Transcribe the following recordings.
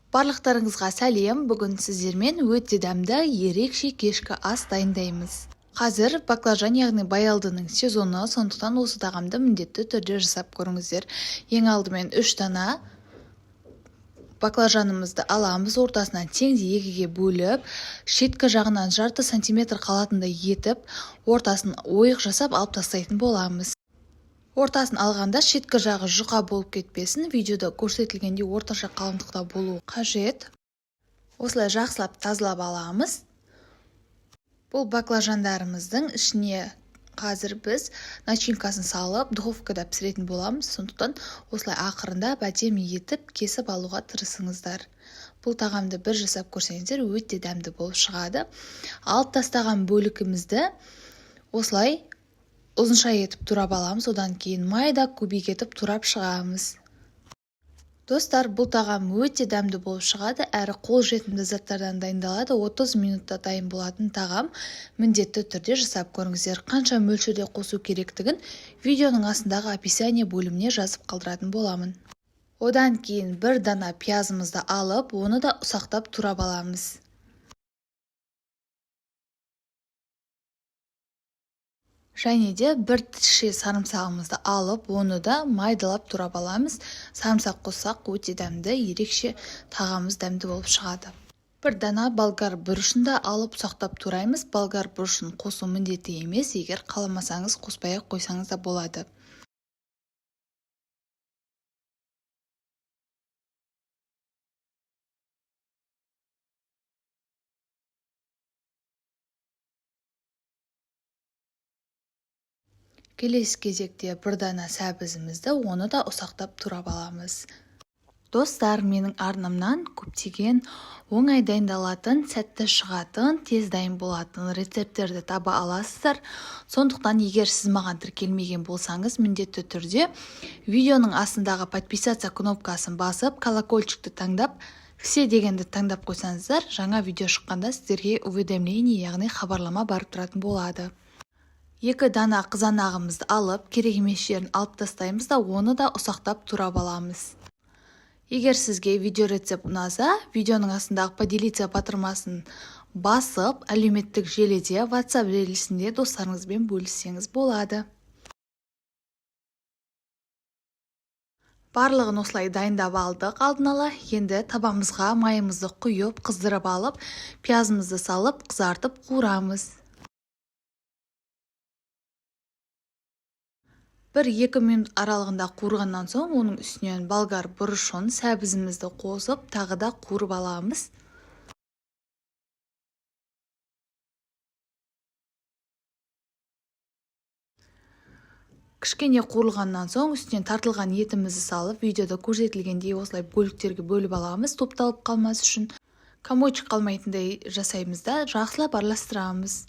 Барлықтарыңызға сәлем. Бүгін сіздермен өте дәмді, ерекше кешкі ас дайындаймыз. Қазір баклажан, яғни баялдының сезоны, сондықтан осы тағамды міндетті түрде жасап көріңіздер. Ең алдымен 3 дана баклажанымызды аламыз, ортасынан теңдей екіге бөліп, шеткі жағынан жарты сантиметр қалатындай етіп, ортасын ойық жасап алып тастайтын боламыз. Ортасын алғанда шеткі жағы жұқа болып кетпесін, видеода көрсетілгендей орташа қалыңдықта болуы қажет. Осылай жақсылап тазалап аламыз. Бұл баклажандарымыздың ішіне қазір біз начинкасын салып, духовкада пісіретін боламыз. Сондықтан осылай ақырындап әдемі етіп кесіп алуға тырысыңыздар. Бұл тағамды бір жасап көрсеңіздер, өте дәмді болып шығады. Алып тастаған бөлігімізді осылай ұзынша етіп турап аламыз, одан кейін майда кубик етіп турап шығамыз. Достар, бұл тағам өте дәмді болып шығады, әрі қолжетімді заттардан дайындалады. 30 минутта дайын болатын тағам, міндетті түрде жасап көріңіздер. Қанша мөлшерде қосу керектігін видеоның астындағы описание бөліміне жазып қалдыратын боламын. Одан кейін бір дана пиязымызды алып, оны да ұсақтап турап аламыз. Және де бір тісше сарымсағымызды алып, оны да майдалап турап аламыз. Сарымсақ қоссақ өте дәмді, ерекше тағамымыз дәмді болып шығады. Бір дана болгар бұрышын да алып ұсақтап тураймыз. Болгар бұрышын қосу міндетті емес, егер қаламасаңыз қоспай-ақ қойсаңыз да болады. Келесі кезекте бір дана сәбізімізді, оны да ұсақтап турап аламыз. Достар, менің арнамнан көптеген оңай дайындалатын, сәтті шығатын, тез дайын болатын рецепттерді таба аласыздар. Сондықтан егер сіз маған тіркелмеген болсаңыз, міндетті түрде видеоның астындағы подписаться кнопкасын басып, колокольчикті таңдап, все дегенді таңдап қойсаңыздар, жаңа видео шыққанда сіздерге уведомление, яғни хабарлама барып тұратын болады. 2 дана қызанағымызды алып, керек емес жерін алып тастаймыз да, оны да ұсақтап турап аламыз. Егер сізге видео рецепт ұнаса, видеоның астындағы поделиться батырмасын басып, әлеуметтік желіде, WhatsApp желісінде достарыңызбен бөліссеңіз болады. Барлығын осылай дайындап алдық алдын ала. Енді табамызға майымызды құйып, қыздырып алып, пиязымызды салып, қызартып қуырамыз. 1-2 минут аралығында қуырғаннан соң оның үстінен болгар бұрышын, сәбізімізді қосып, тағы да қуырып аламыз. Кішкене қуырылғаннан соң үстінен тартылған етімізді салып, видеода көрсетілгендей осылай бөліктерге бөліп аламыз, топталып қалмас үшін. Комочек қалмайтындай жасаймыз да, жақсылап араластырамыз.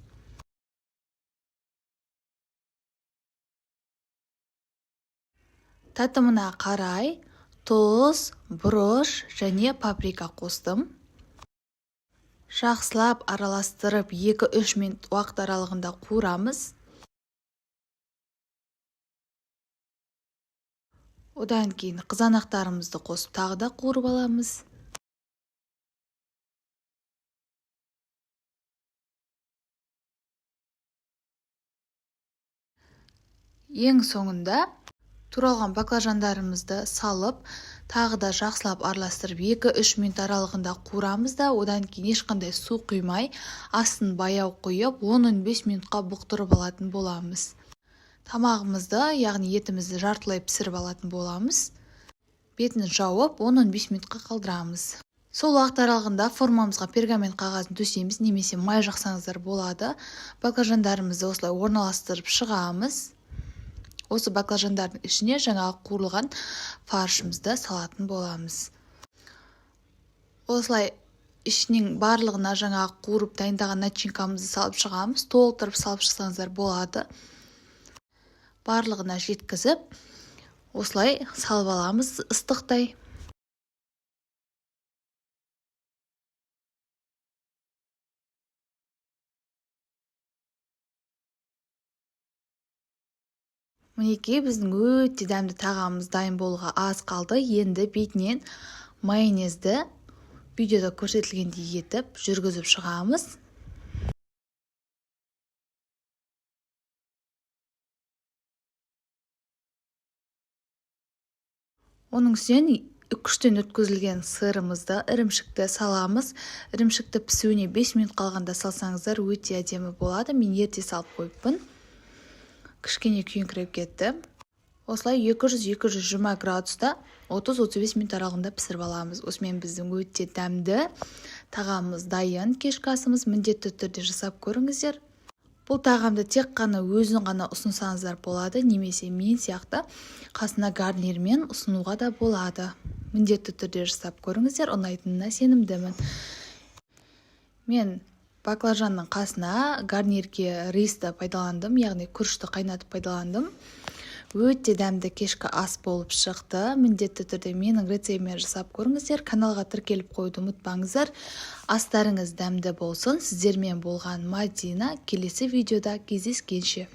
Татымына қарай тұз, бұрыш және паприка қостым. Жақсылап араластырып 2-3 минут уақыт аралығында қуырамыз. Одан кейін қызанақтарымызды қосып тағы да қуырып аламыз. Ең соңында туралған баклажандарымызды салып, тағы да жақсылап араластырып 2-3 минут аралығында қуырамыз да, одан кейін ешқандай су құймай, астын баяу құйып, 10-15 минутқа бұқтырып алатын боламыз. Тамағымызды, яғни етімізді жартылай пісіріп алатын боламыз. Бетін жауып, 10-15 минутқа қалдырамыз. Сол уақыт аралығында формамызға пергамент қағазын төсейміз, немесе май жақсаңыздар болады. Баклажандарымызды осылай орналастырып шығамыз. Осы баклажандардың ішіне жаңағы қуырылған фаршымызды салатын боламыз. Осылай ішінің барлығына жаңағы қуырып дайындаған начинкамызды салып шығамыз. Толтырып салып шықсаңыздар болады. Барлығына жеткізіп, осылай салып аламыз ыстықтай. Мінекей, біздің өте дәмді тағамымыз дайын болуға аз қалды. Енді бетінен майонезді Видеода көрсетілгендей етіп жүргізіп шығамыз. Оның үстінен үккіштен өткізілген сырымызды, ірімшікті саламыз. Ірімшікті пісуіне 5 минут қалғанда салсаңыздар, өте әдемі болады. Мен ерте салып қойыппын, кішкене күйіңкіреп кетті. Осылай 200-220 градуста 30-35 минут аралығында пісіріп аламыз. Осымен біздің өте дәмді тағамымыз дайын. Кешкі асымыз, міндетті түрде жасап көріңіздер. Бұл тағамды тек қана өзін ғана ұсынсаңыздар болады немесе мен сияқты қасына гарнирмен ұсынуға да болады. Міндетті түрде жасап көріңіздер, ұнайтынына сенімдімін. Мен баклажанның қасына гарнирге ристі пайдаландым, яғни күрішті қайнатып пайдаландым. Өте дәмді кешкі ас болып шықты. Міндетті түрде менің рецептіммен жасап көріңіздер. Каналға тіркеліп қоюды ұмытпаңыздар. Астарыңыз дәмді болсын. Сіздермен болған Мадина. Келесі видеода кездескенше.